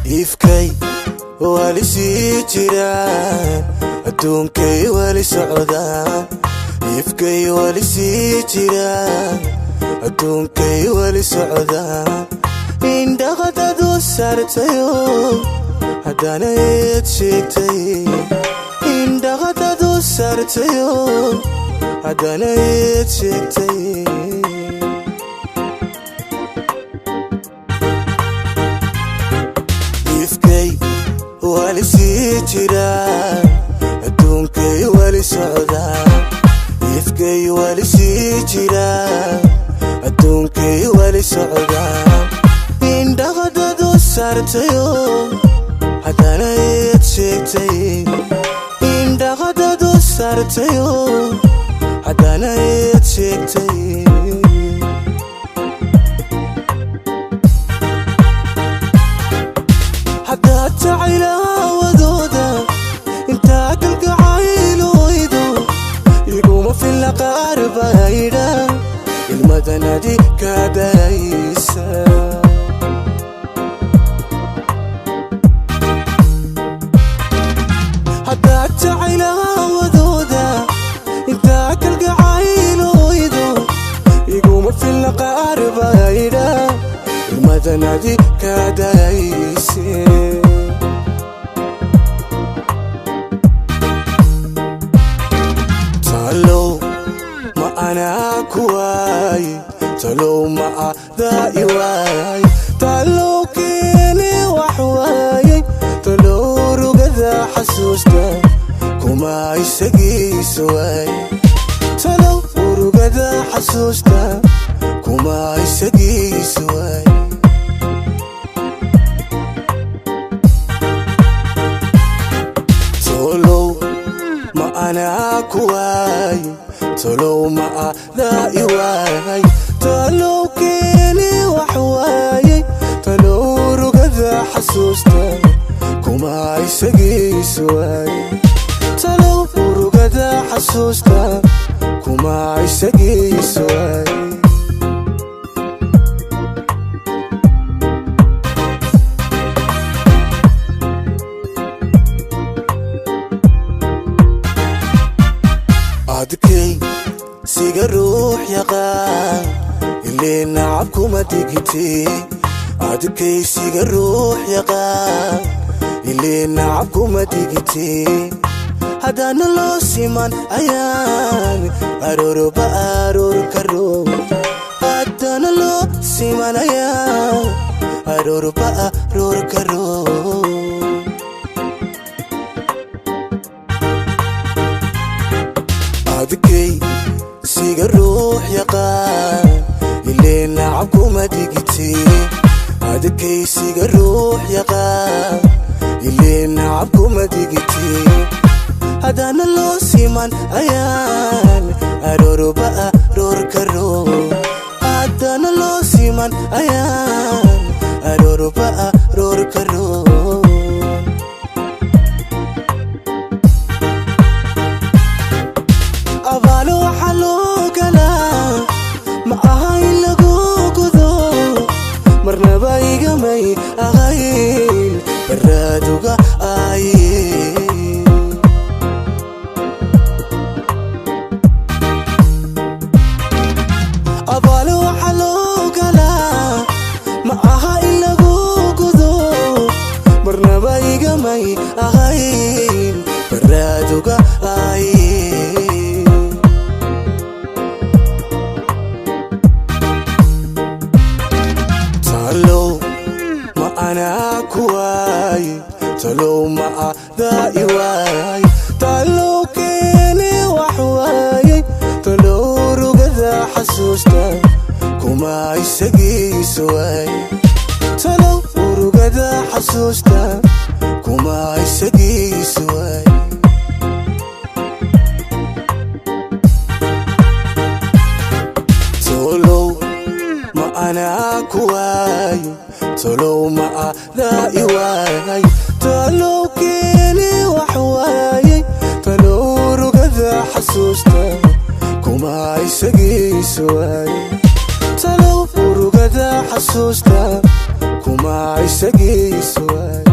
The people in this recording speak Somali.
Ifkay wali sii jiraan, adduunkay wali socdaan. Ifkay wali sii jiraan, adduunkay wali socdaan. Indhaqadadu saartayo haddana eed sheegtay. Indhaqadadu saartayo haddana eed sheegtay. Ifkay wali sii jiraan, adduunkay wali socdaan. Ifkay wali sii jiraan, adduunkay wali socdaan. Indhaqadadu saartayo haddana eed sheegtay. Indhaqadadu saartayo haddana eed sheegtay. Haddaad jacaylawadooda intaa kalgacayloydo, iguma filla qaar baydha ilmadanadi kaadaysa. Haddaad jacaylawadooda intaa kalgacayloydo, iguma filla qaar baydha ilmadanadi kaadayse. Talow ma anaa ku waaye? Talow ma adaa i waay? Talow keeni wax waayey? Talow rugada xasuusta kuma isagiisa waay? Talow urugada xasuusta kuma isagiisa waay? Tolow ma anaa ku waay? Talow ma adaa i waay? Talow keeni wax waayey? Talow rugada xasuusta kuma isagiisa waay? Talow urugada xasuusta kuma isagiisa waay? Adkay siga ruux yaqaan ilee nacab kuma digite. Adkay siga ruux yaqaan ilee nacab kuma digite. Haddaana loo siman ayaan arooroba aroor karo. Haddana loo siman ayaan aroorba aroor karo. Adkay siga ruux yaqaan ilee nacab kuma digite. Adkay siga ruux yaqaan ilee nacab kuma digite. Haddaana loo siman ayaan arooroba aroor karo. Haddana loo siman ayaan arooroba aroor karo. Abaalo waxaa loo galaa ma aha in lagu gudo, marnaba igamay ahayn baraaduga aaye. Abaalo waxaa loo galaa ma aha in lagu gudo, marnaba igamay ahayn baraaduga aaye. Talow ma anaa ku waay? Talow ma adaa i waay? Talow keeni wax waayey? Talow rugada xasuusta kuma isagiisa waay? Talow urugada xasuusta kuma isagiisa waay? Anaa ku waaye? Talow ma adaa i waayay? Talow keeni wax waayay? Talow rugada xasuusta kuma isagiisu waayay? Talow rugada xasuusta kuma isagiisu waayay?